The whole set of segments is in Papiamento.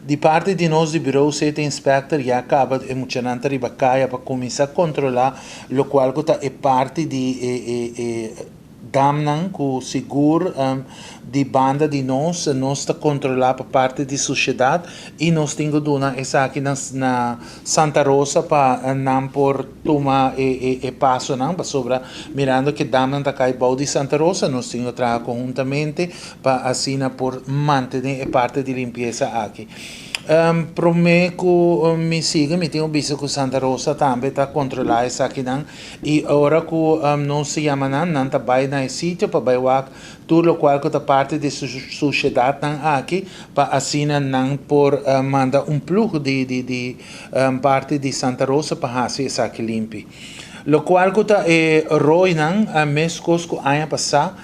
Di parti di nos di Bureau City Inspector ya caba e muchanan ta riba caya pa cuminsa controla locual cu ta e parti di e damnan cu sigur di banda di nos, nos ta controla pa parti di sociedad y nos tin cu duna esaki na Santa Rosa pa nan por tuma e pasonan, pasobra mirando cu damnan ta cay bou di Santa Rosa, nos tin cu traha conhuntamente pa asina por mantene e parti di limpiesa aki. Prome cu mi sigui, mi tin bisa cu Santa Rosa tambe ta controla esakinan y ora cu nos yama nan, nan ta bay na e sitio pa bay wak tur locual cu ta parti di sociedadnan aki pa asina nan por manda un ploeg di parti di Santa Rosa pa haci esaki limpi. Locual cu ta e rooinan, mescos cu aña pasa,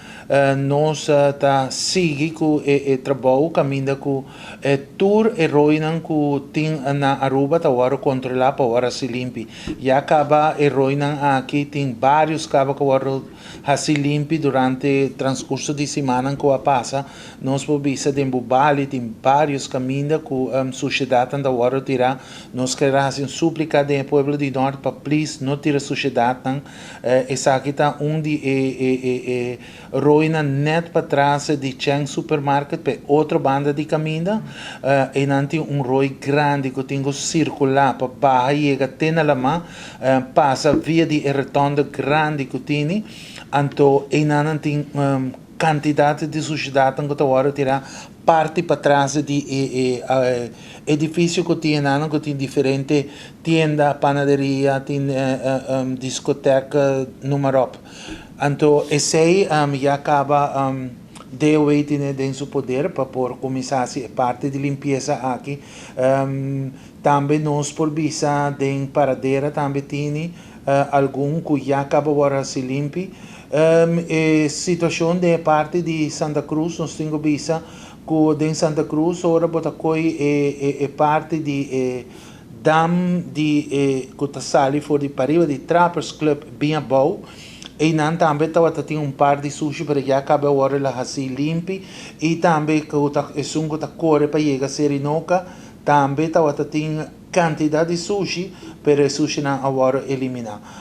nos ta sigui cu e trabou caminda cu tur e rooinan cu tin na Aruba ta wordo controla pa wordo haci limpi. Ya caba e rooinan aki tin varios caba cu wordo haci limpi durante transcurso di siman cu a pasa. Nos por bisa den Bubali tin varios caminda cu sushedad ta wordo tira. Nos kier haci un suplica den pueblo di Noord pa please no tira sushedad. Esaki ta un di e rooinan net patras di Cheng Supermarket, pa otro banda di caminda, y nan tin un rooi grandi cu tin cu circula pa baha yega te na lama, pasa via di rotonde grandi cu tin, anto y nan tin cantidad di sushedad cu ta wordo tira parti patras di e edificio cu tin nan, cu tin diferente tienda, panaderia, tin discoteca, noem maar op. Anto esey ya caba DOW tin den su poder pa por cuminsa e parti di limpiesa aki. Tambe nos por bisa den Paradera tambe tin algun cu ya caba awor haci limpi. E situacion di parti di Santa Cruz, nos tin cu bisa cu den Santa Cruz ora bo ta coy e parti di e dam di e cu ta sali for di pariba di Trappers Club bin abou y nan tambe tawata tin un par di sushi, pero ya caba awor el a haci limpi, y tambe cu ta esun cu ta core pa yega Serinoca tambe tawata tin cantidad di sushi, pero e sushinan a wordo elimina.